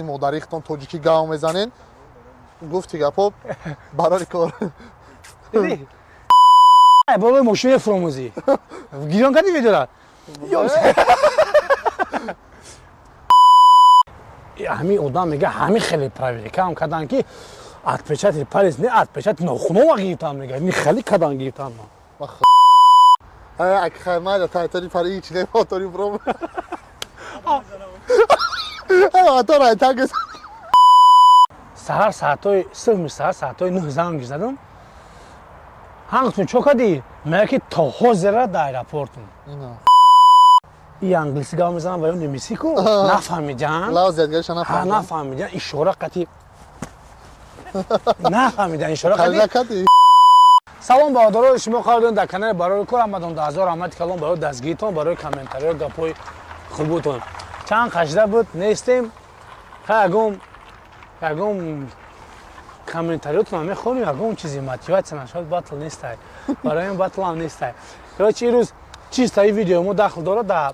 Модарихтон тоҷикӣ гав мезанен, гуфти гапо барори кор. Болои мошина фуромӯзӣ гирён кардӣ видеора. Ҳамин одам мега, ҳамин хеле проверкаам кардан, ки отпечатки палец не, отпечатки нохунова гирифтам, мега, ни хеле кадан гирифтам. Майда тайтори пари ҳеч не мотори бром. Мотор айтагес. Саҳар саатҳои сӯҳми саҳар саатҳои 9 занг задам. Ҳангтун чо кардӣ? Мега, ки то ҳозира дар аэропортум. И англисӣ гап мезанам ва ё немисӣ ку нафаҳмидан. Нафаҳмидан, ишора қати нафаҳмидан, ишора қати. Салом, бародарои, шумо қарор доред дар канали Барори кор. Ҳамадон даҳазор раҳмати калон барои дастгиритон, барои комментариҳо, гапҳои хубутон. Чанд қашда буд нестем. Ха, ягон комментариётон мехонем, ягон чизи мотиватсия нашавад, батл нестай, барои ин батлам нестай. Короче, ирӯз чизтаи видео мо дахл дорад да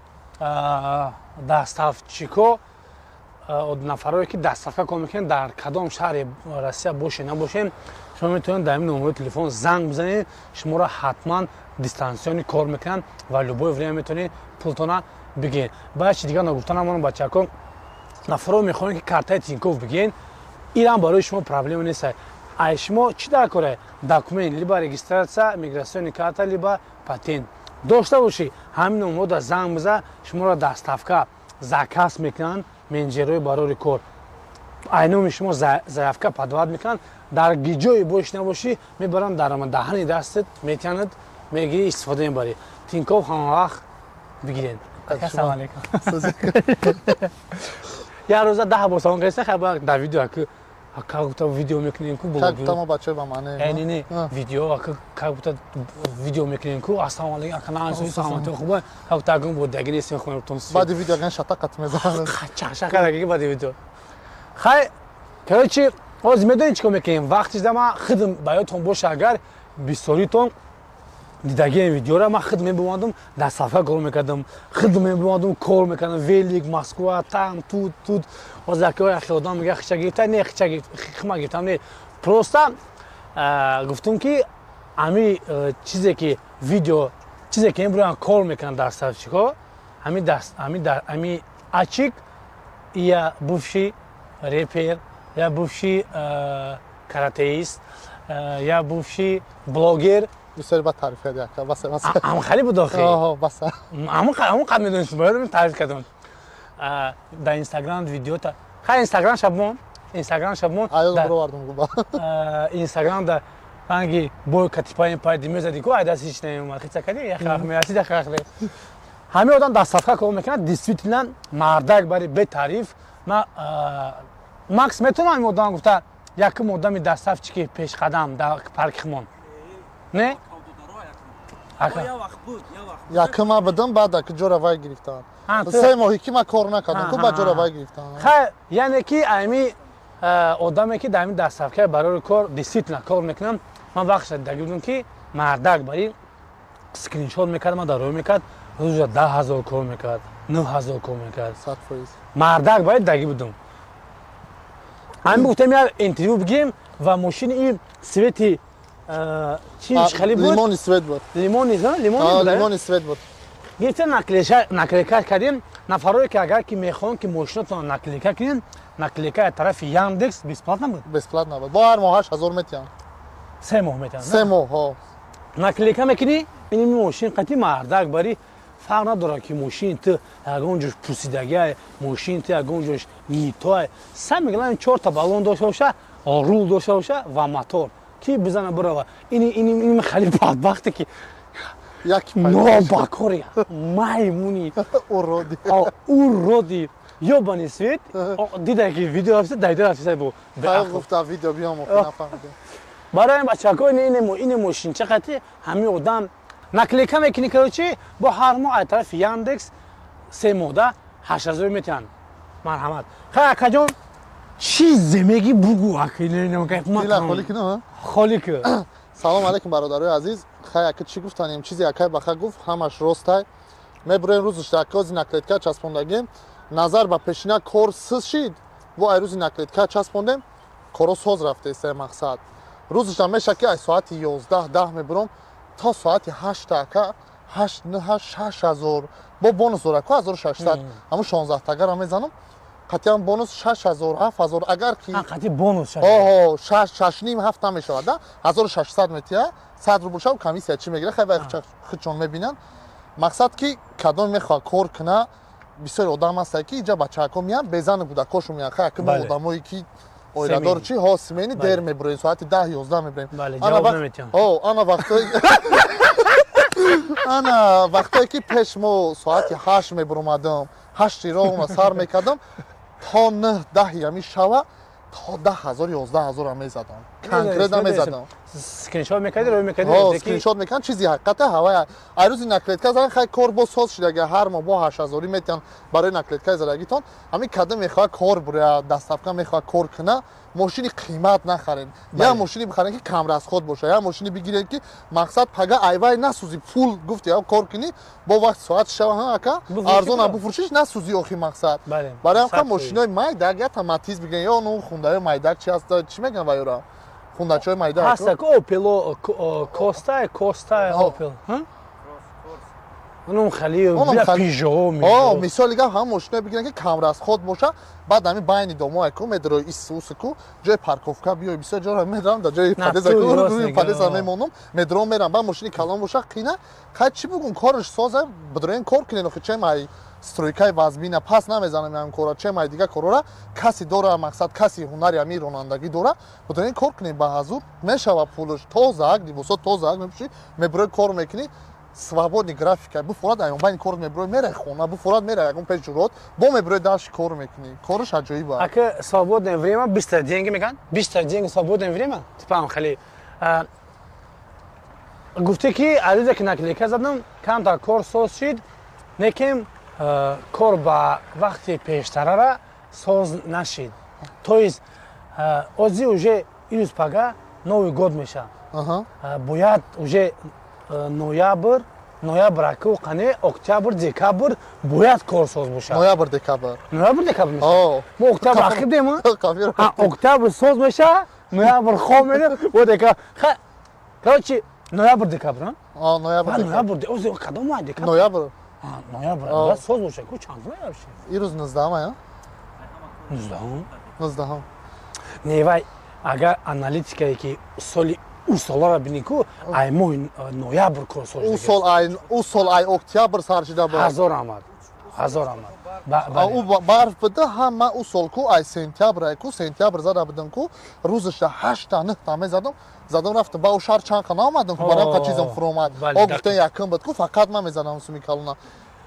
доставщико, нафарое ки доставка кор мекунед. Дар кадом шаҳри Россия боше набошем, шумо метавонед дар ин номерои телефон занг бизанед, шуморо ҳатман дистанционный кор мекунанд ва любое время метавонед пултона бигиред. Баъд чи дигар нагуфта намонам, бачако, нафаро мехоҳем, ки картаи Тинькофф бигиред, инам барои шумо проблема нест. Ай шумо чӣ дар коре? Документ, либо регистрация, миграционный карта, либо патент дошта бошӣ, ҳамин номерода занг биза, шуморо доставка заказ мекунанд. Менеҷерҳои барори кор айноми шумо заявка подавать мекунанд, дар гиҷое бош набошӣ, мебаранд, дар даҳани дастат метиҳанад, мегирӣ, истифода мебарӣ. Тинькофф ҳамавақт бигиред. Ассалому алайкум. Як рӯза 10 бор салом кардиста. Хай, дар видео как будто видео мекунем ку. Как будто мо бачаи ба маъне. Не, не, видео как будто видео мекунем ку. Ассалому алайкум, ака, на саломатӣ, хуба, как будто агон бо даги нестем хонатон. Баъди видео аган шатақат мезанад. Чашака кардаги баъди видео. Хай, короче, ҳозир медонед чӣ кор мекунем? Вақти да ман худм, ба ёдтон боша, агар бисёритон дидагием видеора, ман худ мебомадам, доставка кор мекардам, худ мебомадам, кор мекардам, велик, Москва, там, тут, тут. Ҳозир яке яхе одам мега, хича гирифта, не, хича хима гирифтам, не, просто гуфтум, ки ами чизе ки видео, чизе ки имрӯян кор мекунанд доставщикҳо, ами ачик, я бывший репер, я бывший каратеист, я бывший блогер. Бисёр бад таъриф карди, ака, баса, баса. Ам хеле буд охи. Баса. Ҳамон қад медонистум, бояд таъриф кардам. Дар Инстаграм видеота, хай, Инстаграм шабмон, Инстаграм шабмон. Аёз бировардум губа. Инстаграм да ранги бой катипаин пайди мезади ку, ай даст ҳеч намеомад, хица кади, яхмеасид, яхахле. Ҳамин одам доставка кор мекунад, действительно мардак бари бетаъриф. Ма Макс метавонам ин одам гуфта, якум одами доставщики пешқадам дар парки химон, не? Якума будам, баъд аки ҷора вай гирифтам. 3 моҳи ки ман кор накардам ку, баъд ҷора вай гирифтам. Хай, яъне ки ами одаме ки дар ҳамин доставкаи барори кор действительно кор мекунам, ман вақтша дидаги будам, ки мардак бари скриншот мекард, ман дарои мекард, рӯза 10 000 кор мекард, 9000 кор мекард. 100%. Мардак бари дидаги будам. Ҳамин гуфтем, як интервю бигирем ва мошини ин цвети чи хеле буд? Лимони цвет буд. Лимони, лимони. Лимони цвет буд. Гирифта, наклейка кардем. Нафарое ки агар ки мехоҳанд, ки мошинатон наклейка кунем, наклейка аз тарафи Яндекс бесплатно буд. Бесплатно буд, бо ҳар моҳ 8000 метиҳам. 3 моҳ метиҳам. 3 моҳ, ҳо. Наклейка мекунӣ ин мошин қати, мардак бари фарқ надорад, ки мошини ту ягон ҷош пусидагиай, мошини ту ягон ҷош нитоай. Самое главное, чорта баллон дошта боша, рул дошта боша ва мотор ки бизана бирава. Ини хеле бадбахте ки нобакори маймуни. Уроди. Уроди, ёбаный свет, дида ки видео рафта, дайда рафта бу. Гуфта видео биём, нафаҳмидем. Барои бачако, ине мошинча қати ҳамин одам наклейка мекунӣ, короче, бо ҳар моҳ аз тарафи Яндекс 3 моҳда 8000 метиҳанд. Марҳамат. Хай, акаҷон, чизе меги, бугу. Холӣ ку. Салом алейкум, бародарои азиз. Хай, ака, чӣ гуфтанем? Чизе акай баха гуфт, ҳамаш ростай. Мебуроем рӯзш акози наклейка часпондагем, назар ба пешина кор сиз шид. Бо ай рӯзи наклейка часпондем, коро соз рафтеста мақсад. Рӯзашам меша ки ай соати 11 10 мебурам то соати 8 ака, 8 9 6000 бо бонус дора ку 1600, ҳамун 16 тагара мезанам. Қатъиян бонус 6000 7000 агар ки қатъи бонус оҳо 6 6.5 7 мешавад, да 1600 метия, 100 рубл шав комиссия чӣ мегира, хай вай худшон мебинанд. Мақсад ки кадом мехоҳад кор куна, бисёри одам ҳастанд ки иҷа бачаҳако меянд, безану кӯдакошон меянд. Хай ки мо одамое ки оиладор чи ҳо смени дер мебуроем, соати 10 11 мебурем. Ана вақтое ана вақтое ки пеш мо соати 8 мебуромадам, 8 роҳона сар мекардам то 9 10 ҳами шава, то 10 000 11 000 мезадам, конкретно мезадам. Скриншот мекардӣ, рӯй мекардӣ? Скриншот мекардам, чизи ҳақиқата ҳавая. Ай рӯзи наклейка задан хай кор бо соз шидага, ҳар моҳ бо 8000 метиҳанд барои наклейкаи задагитон. Ҳамин кадом мехоҳад кор буря, доставка мехоҳад кор куна, мошини қимат нахарен, я мошини бихарен ки камрасход боша, я мошини бигирен ки мақсад пага айвай насӯзи пул. Гуфти я кор кунӣ, бо вақти соат шава ҳа ака арзона буфурӯшиш, насӯзи охи мақсад. Барои ҳам мошинои майдак, я Матиз бигирен ё ну хундаи майдак чи ҳаст, чӣ мегӯян вайёра, хундачои майдак. Ҳаста ку Опел Коста, Коста Опел, онум хали Пежо. О, мисоли гап, ҳам мошиное бигирен ки камрасход боша. Баъд ҳамин байни домое ку медрои исусу ку ҷои парковка биёй, бисёр ҷора медрам, дар ҷои подъезда мемонам, медром мерам. Баъд мошини калон боша қина. Хай чӣ бугум, кораш соза, бидроен кор кунен. Охи чем ай стройкаи вазмина пас намезанам ҳам кора, чем ай дигар корора каси дора, мақсад каси ҳунари ҳамин ронандагӣ дора, бидроен кор кунем, ба ҳазур мешава пулаш. Тозаак либосо тозаак мепӯшӣ, меброи кор мекунӣ, свободный графика, буфорад аёнбайни кор меброи, мерай хона, буфорад мерай ягон пеш ҷурот, бо меброи дальше кор мекунӣ, кораш аҷоиба. Ака, свободное время, быстро деньги мекан, быстро деньги, свободное время. Типам хали гуфте ки ализа ки наклейка задам, камтар кор соз шид, некем кор ба вақти пештарара соз нашид. То есть ози уже ирӯз пага Новый год меша, бояд уже ноябр, ноябр аку қане, октябр, декабр бояд корсоз бошад. Ноябр, декабр. Ноябр, декабр меша. Мо октябр ақиб дем, октябр соз меша, ноябр хоб мерем, о декабр. Короче, ноябр, декабр. Ноябр. Ноябр ози кадом моҳ, декабр? Ноябр. Ноябр бояд соз бошад ку. Чанд ноябр? Ирӯз 19-ам ая. 19-ум. 19-ум. Не, вай агар аналитикае ки соли ӯ соларо бинӣ ку, ай моҳи ноябр кор соз. Ӯ сол ай октябр сар шида буд. Ҳазор омад, ҳазор омад. Ӯ барф буда ҳама ӯ сол ку, ай сентябр ай ку сентябр зада будам ку, рӯзашда ҳашта нӯҳта мезадам, задам рафтам ба ӯ шаҳр, чанд қа наомадам ку, барам қа чизам фуромад. О, гуфтан якум буд ку, фақат ман мезанам суми калона.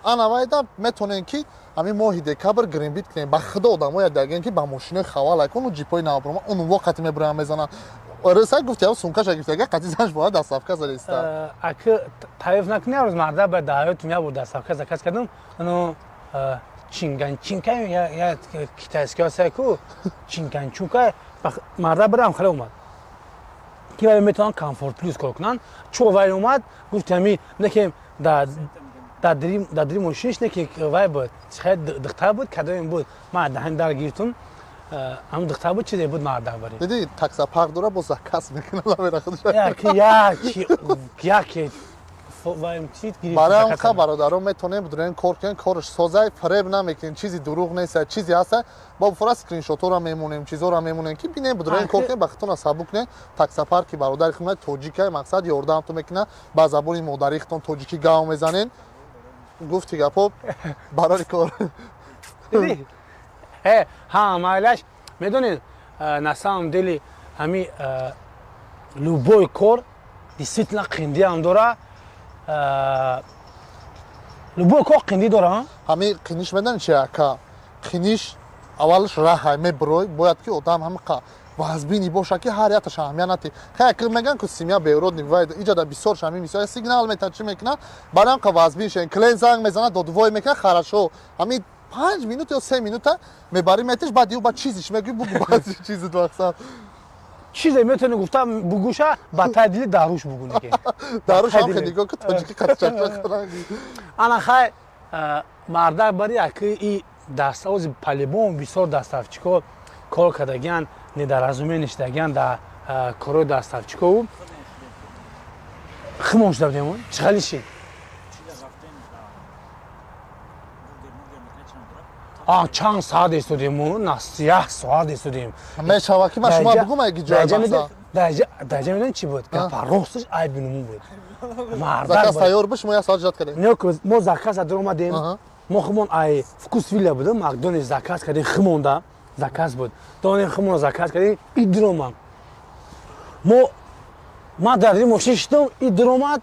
Ана вайда метонем ки ҳамин моҳи декабр гримбит кунем. Ба худо одамоя даген ки ба мошинои хавал кун, ҷипои навбурома он воқати мебурам, мезанам. Рыса гуфти, сумкаша гирифти, агар қати занш бояд доставка задаиста. Аки таиф накунӣ, рӯз марда ба даҳаётум як бор доставка заказ кардам, ну чинганчинка я китайский ҳаста ку, чинганчунка, марда бирам хеле омад ки вай метавонанд комфорт плюс кор кунанд. Чо вай омад, гуфти ҳами неки дар дари мошиниш неки вай буд, хеле духтар буд, кадоем буд, ман даҳани дар гирифтум, ҳам духтар буд, чизе буд, мардак бари. Диди, таксопарк дора, бо заказ мекунад, ламера худаш. Яки барои ҳам ха бародарон метонем бидурем кор кунем, корш созай, фиреб намекунем, чизи дурӯғ нест, чизе ҳаста, бо фора скриншотҳоро мемонем, чизҳоро мемонем ки бинем, бидурем кор кунем, ба худтона сабук кунем. Таксопарки бародари худна тоҷика, мақсад ёрдамтон мекунад, ба забони модарии худтон тоҷикӣ гав мезанем. Гуфти гапо барори кор. Ҳа, майлаш, медонед, на самом деле ҳами любой кор действительно қиндиам дора, любой кор қиндӣ дора. Ҳами қиниш медонед чи ака? Қиниш аввалаш раҳай мебурой, бояд ки одам ҳамиқа вазбини боша ки ҳар яташ аҳамият натӣ. Хай ки меган ку семья беурод не бывает, иҷода бисёр шами мисол сигнал мета, чӣ мекунад, барои ҳамқа вазбин шен. Клиент занг мезанад, додвой мекунад, хорошо, ҳами 5 минут ё 3 минута мебарӣ, метиш, баъд ю ба чизиш мегӯй, бугу, баъд чизи мақсад. Чизе метавони гуфта бугӯша, ба тай дили даруш бугӯ неки. Даруш ҳам хеле нигоҳ ку, тоҷики қатчака. Ана хай, мардак бари аки и дастаози по-любому бисёр доставщико. Кор кардагиян, недоразумение шидагиян дар корҳои доставщикову химон шуда будем. Чӣ хали шид? Чанд саат истодем, як соат истодем. Мешава ки ман шумо бугум аги ҷой мақсад. Даҷа медонӣ чӣ буд? Гапа росташ айби нуму буд. Заказ тайёр буд, шумо як соат ждать кардем. Не, мо заказ дар омадем. Мо химон ай Вкус Вилла будем, Макдональдс заказ кардем, химонда заказ буд. Донем химон заказ кардем, и диромад. Мо ма дар мошин шидам, и диромад,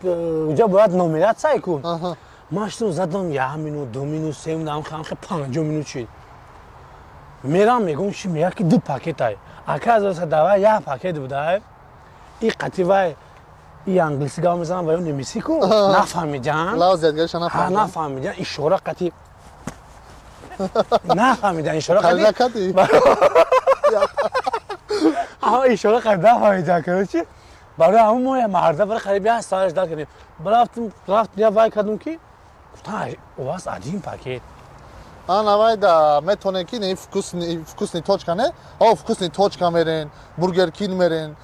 уҷа бояд номерат сай кун. Ман шидам, задам 1 минут, 2 минут, 3 минут, ҳамхе 50 минут шид. Мерам, мегӯм, чи меяд, ки ду пакетай. Оказывается, давай як пакет будай. И қати вай и англиси гап мезанам ва ё немисӣ ку нафаҳмидан. Нафаҳмидан, ишора қати нафаҳмидан, ишора қати ишора қати нафаҳмидан. Короче, барои ҳамон мо марда барои қариб як соат ждать кардем. Рафтем, рафтем, я вай кардем, ки гуфтан, у вас один пакет. Ана вайда метонем ки не Вкусный точка, не о Вкусный точка мерен, Бургер Кинг мерен,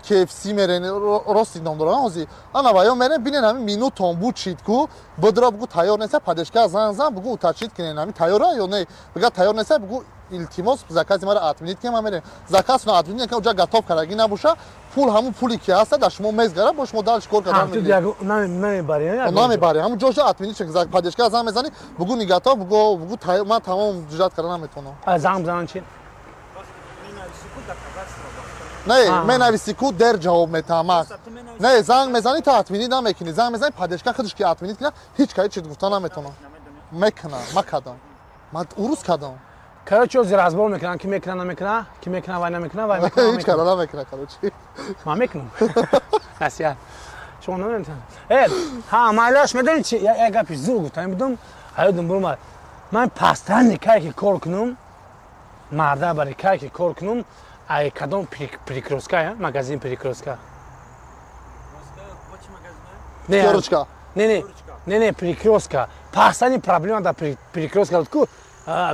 KFC мерен, рости ном дорам ҳозир. Ана ваё мерен, бинен, ҳамин минутон бучид ку бидро, бугу тайёр неста, поддержка зан зан, бугу уточнить кинен, ҳамин тайёра ё не. Бига тайёр неста, бугу илтимос, закази мара отменить кен, ман мерем заказро отменить кен. Уҷа готов кардаги набоша, пул ҳамун пуле ки ҳаста дар шумо мезгара, бо шумо дальше кор кардан намебари. Ҳамун ҷоша отменить кен, поддержка зан мезани, бугу не готов, бугу ман тамом ждать карда наметавонам. Занг бизанан чи? Не, менависи ку дер ҷавоб метаҳам. Не, занг мезанӣ, та отменить намекунӣ, занг мезанӣ, поддержка худаш ки отменить кунад, ҳеҷ кай чиз гуфта наметавонам. Мекунам, ма кардам, ма урус кардам. Короче, ҳозир разбор мекунам, ки мекунам, намекунам, ки мекунам, вай намекунам, вай мекунам. Ҳеҷ кара намекунам, короче. Ман мекунам, насиҳат шумо наметавонам. Э, ҳа, майлаш, медонӣ чи, як гапи зур гуфтам будум, ҳаёдум бурмад. Ман постоянно кай ки кор кунум, марда бари кай ки кор кунум, ай кадом Перекрёстка, магазин Перекрёстка. Не, не, не, не, Перекрёстка. Постоянно проблема да Перекрёстка ку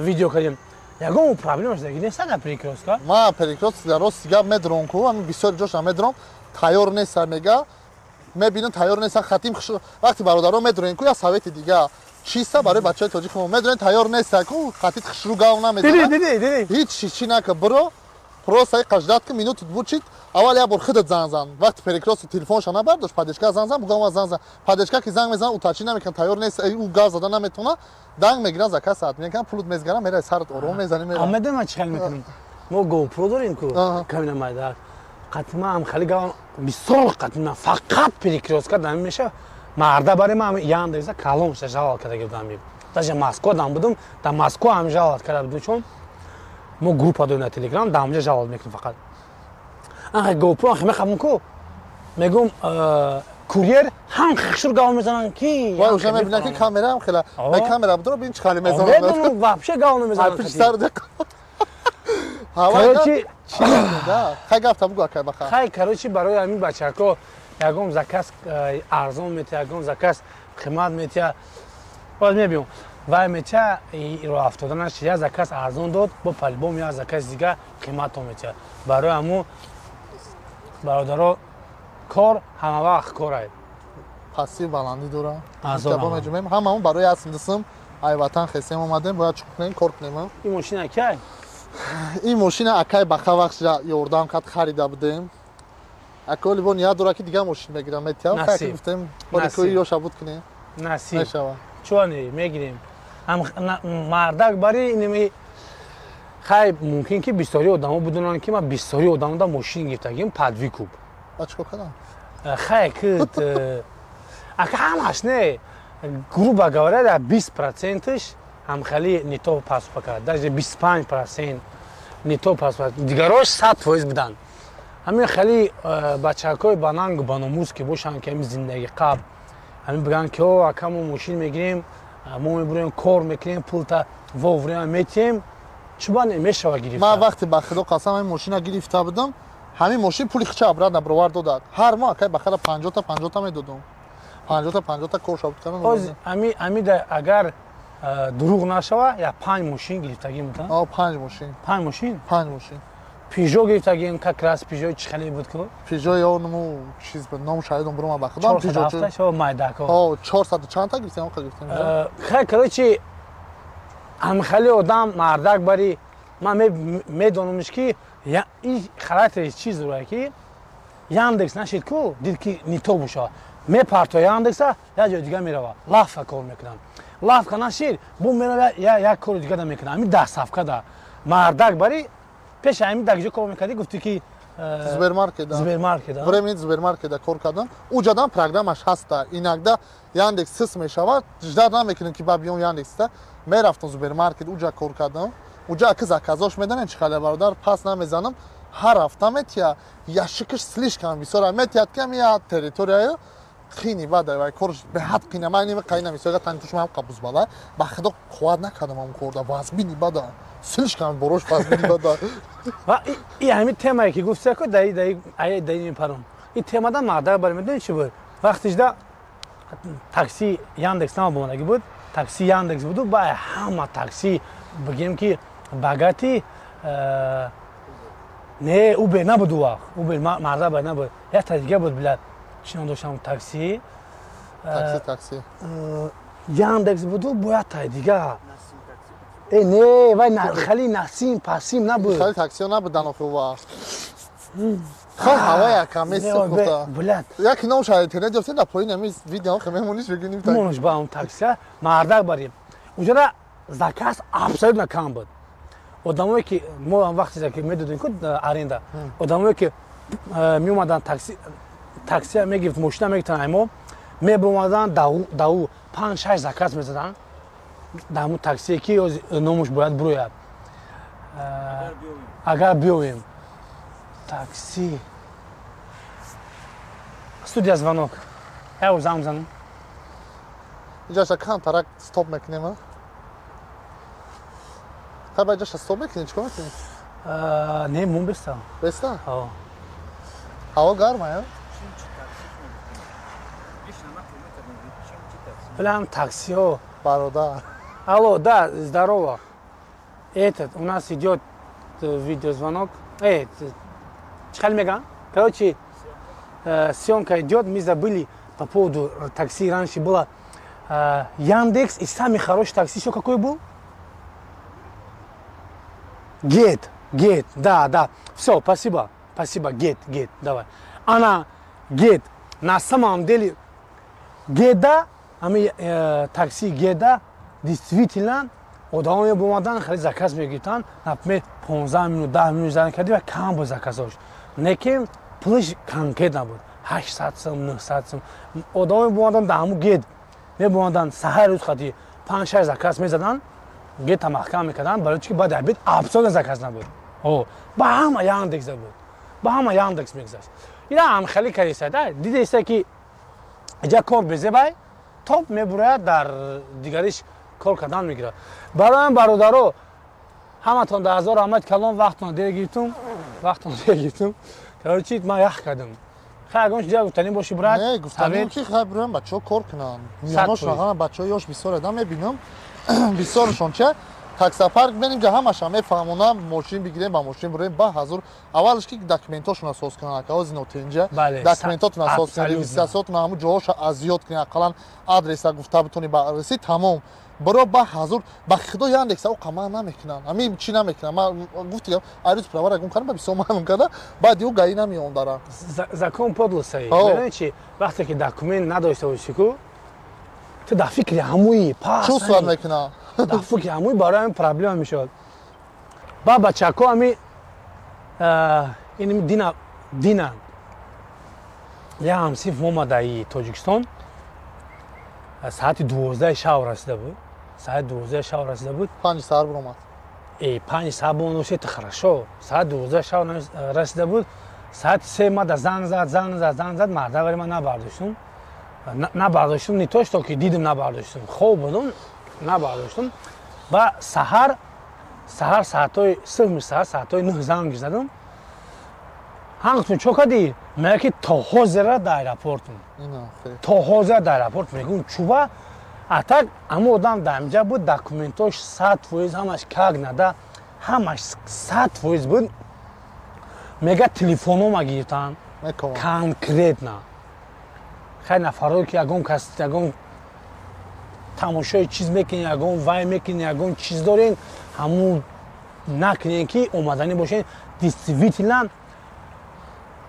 видео кардем. Ягон проблема шуда неста дар Перекрёстка? Ма Перекрёстка рост гап медром ку, ами бисёр ҷоша медром, тайёр неста мега, мебинам тайёр неста, хатим. Вақти бародаро медроем ку, як совети дига чиста барои бачаҳои тоҷик мо: медроем, тайёр неста ку, хатит хушрӯ гав намезанад. Ҳеҷ чи нака, биро, просто ждать ки минуту бучид. Аввал як бор худат занг зан. Вақти Перекрёсток телефонша набардошт, поддержка занг зан, бугам занг зан. Поддержка ки занг мезанад, уточнить намекунад, тайёр нест, ӯ гав зада наметавонад, данг мегирад, заказ отменить, пулут мезгарам, мерай, сарат ором мезанӣ, мера. Медонам чӣ хел мекунем. Мо GoPro дорем ку, камина майда қатима ам хали гав бисёр қатима фақат Перекрёстка дами меша. Марда бари ма Яндекса калон ша жаловать карда будам. Даже Москва дам будум, дар Москва ҳам жаловать карда будум, чун мо группа дорем дар Телеграм, дар ҳамҷа жаловать мекунем. Фақат анхе GoPro анхе мехабм ку, мегум курьер ҳам хушур гав мезананд ки. Вай уже мебинад, ки камера ҳам хела ба камера будро, бин чӣ хали мезананд. Вообще гав намезананд. Пиши сар. Короче, хай, гафта бугу, акай баха. Хай, короче, барои ҳамин бачако ягон заказ арзон метия, ягон заказ қимат метия, боз мебиём, вай метия роҳ афтоданаш. Як заказ арзон дод, бо по-любому як заказ дига қимато метия. Барои ҳамун, бародаро, кор ҳама вақт корай. Пастӣ баландӣ дора, меҷумем ҳамамон барои асм дисм. Ай ватан хесем омадем, бояд чӣ кунем? Кор кунем. Ин мошина кай? Ин мошина акай баха вақт ёрдам кард, харида будем. Аколи бо ният дора, ки дигар мошин мегирам, метиям, гуфтем бои ёша буд кунем. Насиб. Мешава. Чуане мегирем, мардак бари инеми. Хай, мумкин ки бисёри одамо бидонанд, ки ман бисёри одамода мошин гирифтагим под выкуп. Ба чикор кардам? Хай, ки ака ҳамаш не, грубо говоря, дар 20 процентш ҳамхали не то поступка кард, даже 25% не то поступка, дигарош 100% буданд. Ҳамин хели бачакҳои банангу баномус ки бошанд, ки ҳамин зиндаги қабл ҳамин бигӯянд, ки о, ака, мо мошин мегирем, мо мебурем, кор мекунем, пулта вовремя метиҳем, чуба мешава гирифта. Ман вақте, ба худо қасам, ҳамин мошина гирифта будам, ҳамин мошин пули хича обратно бировар додад. Ҳар моҳ акай бахара 50-та 50-та медодум, 50-та 50-та кор шабуд кардам. Ами агар Дурӯғ нашава, я панҷ мошин гирифтагим. Панҷ мошин. Панҷ мошин. Панҷ мошин. Пижо гирифтагим, как раз Пижо чӣ хеле буд ку? Пижо ё нуму чиз буд, ном шаҳидом бурума ба худам Пижо. Шо майдако. Ҳо, 400 чандта гирифтем, он гирифтем. Хай, короче, ҳамхали одам мардак бари ман медонамш, ки ин характери чиз дорад, ки Яндекс нашид ку, дид ки не то боша, мепарто Яндекса, як ҷои дига мерава, лавка кор мекунам. Лавка нашид, бо мерава, як кори дига да мекунам. Ҳамин доставка да мардак бари пеша ҳамин дар ҷо кор мекардӣ, гуфтӣ ки Супермаркет. Супермаркет. Временный супермаркет кор кардам. Уҷадан программаш ҳаста. Иногда Яндекс сис мешавад, ждать намекунем, ки ба биём Яндекста. Мерафтам супермаркет, уҷа кор кардам. Уҷа ки заказош медонем чӣ қадар, бародар, пас намезанам. Ҳар ҳафта метия, ящикаш слишком бисёр метиҳад, ки я территорияю қини бада вай корш беҳад қина. Ман ними қайна мисоға тани тушмам қабуз бала. Ба худо, қувват накардам ам корда. Вазбини бада. Слишком борош вазбини бада. Ва и ҳамин темае ки гуфтия ку, даи даи ай даи мепарам. Ин темада мардак бар медонӣ чӣ буд? Вақтишда такси Яндекс намабомадаги буд, такси Яндекс буду, ба ҳама такси бигем ки багати не, Убер набуд, у вақт Убер марда бар набуд, якта дига буд, билад чӣ ном доштам такси. Такси, такси. Яндекс буду, бо якта дига. Э, не, вай хали Насим пасим набуд. Хали таксио набудан охи вақт. Хай, ҳава якам мест гуфта. Блядь. Як ном шаҳр интернет ёфтем, дар поин ҳамин видео хе мемониш, бигинем. Монуш ба он таксия мардак барем. Уҷара заказ абсолютно кам буд. Одамое ки мо вақте ки медодем ку аренда, одамое ки меомаданд, такси таксия мегирифт, мошина мегирифтанд, мо мебомаданд, дау панҷ шаш заказ мезаданд дар ҳамун таксие ки номуш бояд бурояд, агар биёвем. Такси студия звонок, яв занг занам. Иҷаша камтарак стоп мекунем, хаба иҷаша стоп мекунем, чикор мекунем? Не, мон беста. Беста. Ҳаво гарма я. План таксио. Бародар. Алло, да, здорово. Этот, у нас идет видеозвонок. Эй, чихал мега? Короче, съемка идет, мы забыли по поводу такси. Раньше было Яндекс и самый хороший такси еще какой был? Гет, Гет, да. Все, спасибо, спасибо, Гет, Гет, давай. Она, Гет, на самом деле, Геда, ами такси Геда, действительно, одамо мебомадан, хеле заказ мегирифтанд, например, 15 минут, 10 минут занг кардӣ ва кам буд заказош. Лекин пулиш конкретно буд. 800 сум, 900 сум. Одамо мебомадан дар ҳамун Гет, мебомадан саҳари рӯз хати 5-6 заказ мезаданд, Гета маҳкам мекарданд, барои чи ки баъди обед абсолютно заказ набуд. О, ба ҳама Яндекс буд. Ба ҳама Яндекс мегузашт. Ина ҳам хеле кардиста, да? Дидеста ки иҷа кор безебай, топ мебурояд, дар дигариш кор кардан мегирад. Барои бародаро, ҳаматон дар ҳазор раҳмат калон, вақтон дер гирифтум, вақтон дер гирифтум. Короче, ман ях кардам. Хай, ягон чиз гуфтанӣ боши, брат? Не, гуфтанӣ ки хай, бироям бачаҳо кор кунанд. Миёношон ҳама бачаҳо ёш бисёр адам мебинам. Бисёршон ча таксопарк меним, ҷа ҳамаша мефаҳмонам, мошин бигирем, ба мошин буроем ба ҳазур. Аввалш ки документошона соз кунанд, акаози нотинҷа. Документотона соз кунанд, регистратсиятона ҳамун ҷоҳоша азёд кунед, ақаллан адреса гуфта битони ба раси, тамом. Биро ба ҳазур, ба худо, Яндекса о қама намекунанд. Ҳамин чӣ намекунанд. Ман гуфтигам, арӯз правара гум кардам, ба бисёр маълум карда, баъди ӯ гаи намеом дара. Закон подлости. Медонӣ чи? Вақте ки документ надошта бошӣ ку, ту дар фикри ҳамуи пас. Чӣ сурат мекунад? Дар фикри ҳамуи, барои ҳамин проблема мешавад. Ба бачако ҳами ин дина як ҳамсинф омадаи Тоҷикистон, саати 12 шав расида буд, саати 12 шав расида буд. 5 саҳар биромад. Э, 5 саҳар биромад, это хорошо. Саати 12 шав расида буд, саати 3 мада занг зад, занг зад, занг зад, марда, вале ман набардоштум, набардоштум. Не то что ки дидим, набардоштум, хоб будум, набардоштум. Ба саҳар, саҳар саатҳои сифми саҳар, саатҳои 9 занг задам: «Ҳангтун чо кардӣ?» Мега ки то ҳозира дар аэропортум, то ҳозира дар аэропорт. Мегӯм: «Чуба?» А так ҳамун одам дар инҷа буд, документош 100%, ҳамаш как надо, ҳамаш 100% буд. Мега, телефонома гирифтан конкретно. Хай, нафарое ки ягон кас, ягон тамошои чиз мекунед, ягон вай мекунед, ягон чиз дорен, ҳамун накунед, ки омаданӣ бошед. Действительно,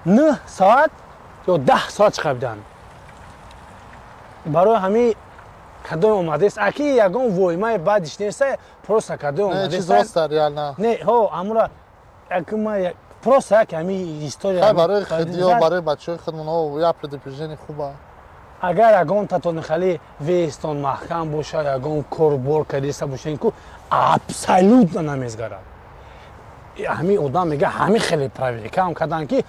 9 соат ё 10 соат чиқа биданд. Барои ҳамин кадоме омадест, аки ягон воимаи бадиш неста, просто кадоме омадест, не, ҳо, амура просто як ҳами история. Барои хидиё, барои бачаҳои худмон як предупреждение хуба. Агар ягон татони хали вестон маҳкам боша, ягон корбор кардиста бошен ку, абсолютно намезгарад. Ҳамин одам мега, ҳамин хеле проверкаам кардан, ки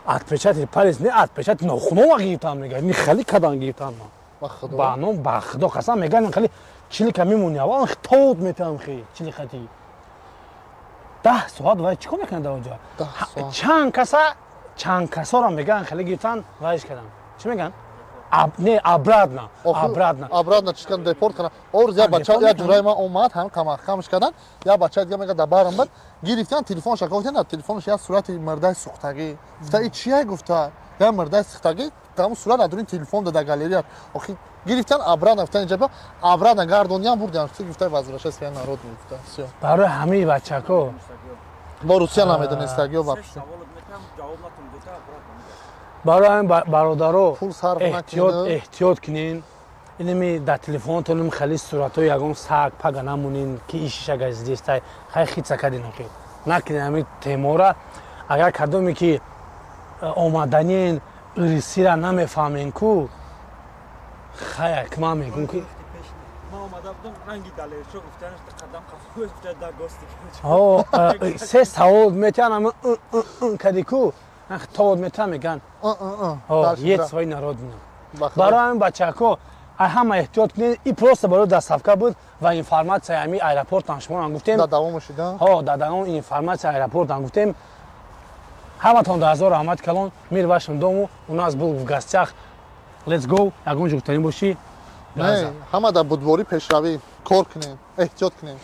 отпечатки палец не, отпечатки нохунома гирифтан. Мега, ни хели кадан, гирифтан. Ба ном, ба худо қасам, мега, хели чилика мемони, аввал тот метавам, хе чиликати 10 соат вай чӣ кор мекунад дар онҷо? Чанд каса, чанд касоро меган, хеле гирифтан, вайш кардан, чӣ меган, не, обратно, обратно. Обратно чӣ карданд? Депорт карданд. Орз як бача, як ҷураи ман омад, ҳам камаш карданд. Як бача дига мега, дар барам бад гирифтан, телефонша гуфтан, дар телефонаш як сурати мурдаи сӯхтагӣ. Гуфта, и чия? Гуфта, як мурдаи сӯхтагӣ, ҳамун сурат дар дуруни телефон да галерея. Охи гирифтан, обратно гуфтан, инҷа обратно гардониям, бурдиам. Гуфта, возвращай своя народу, гуфта, всё. Барои ҳамаи бачако. Бо Русия намедонистагиё вообще. Барои ҳамин, бародаро, эҳтиёт кунен. Инами дар телефонатонам хеле суратҳои ягон саг пага намонен, ки ишиша газидестай. Хай, хица кардин, охи накунен ҳамин темора. Агар кадоме ки омаданien, русира намефаҳмен ку, хай, акман мегӯм, ки Ман омада будам, ранги далерчо гуфтанаш, қадам қафо да гости. Се савол метиҳан, ама кади ку товод метиҳан, меган, едь свои народина. Барои ҳамин, бачако, ҳама эҳтиёт кунед. И просто барои доставка буд ва информатсияи ҳами аэропортам шумоам гуфтем. Ҳо, дар давом информатсия аэропортам гуфтем. Ҳаматон да ҳазор раҳмат калон. Мир вашему дому. У нас был в гостях. Let's go. Ягон ҷо гуфтанӣ бошӣ? Ҳама дар будворӣ, пешравӣ, кор кунем, эҳтиёт кунем.